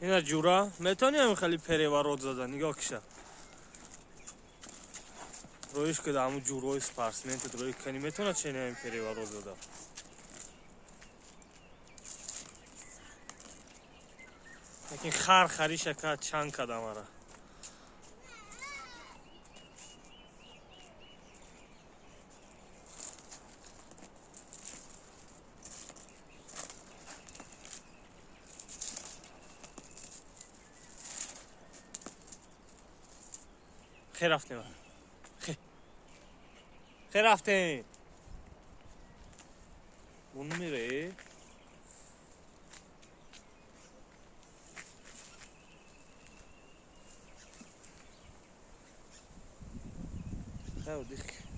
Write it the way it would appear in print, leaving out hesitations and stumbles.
Ина ҷура метавонӣ ҳамин хели переворот зада, нигоҳ киша. Роиш кида ҳамун ҷурои спортсментат рои кани метавонад чени ҳамин переворот зада. Лекин хар хариша кард, чанг када мара. Хе рафтем. Хе. Хе рафтем. Мон мере. Хе, дих.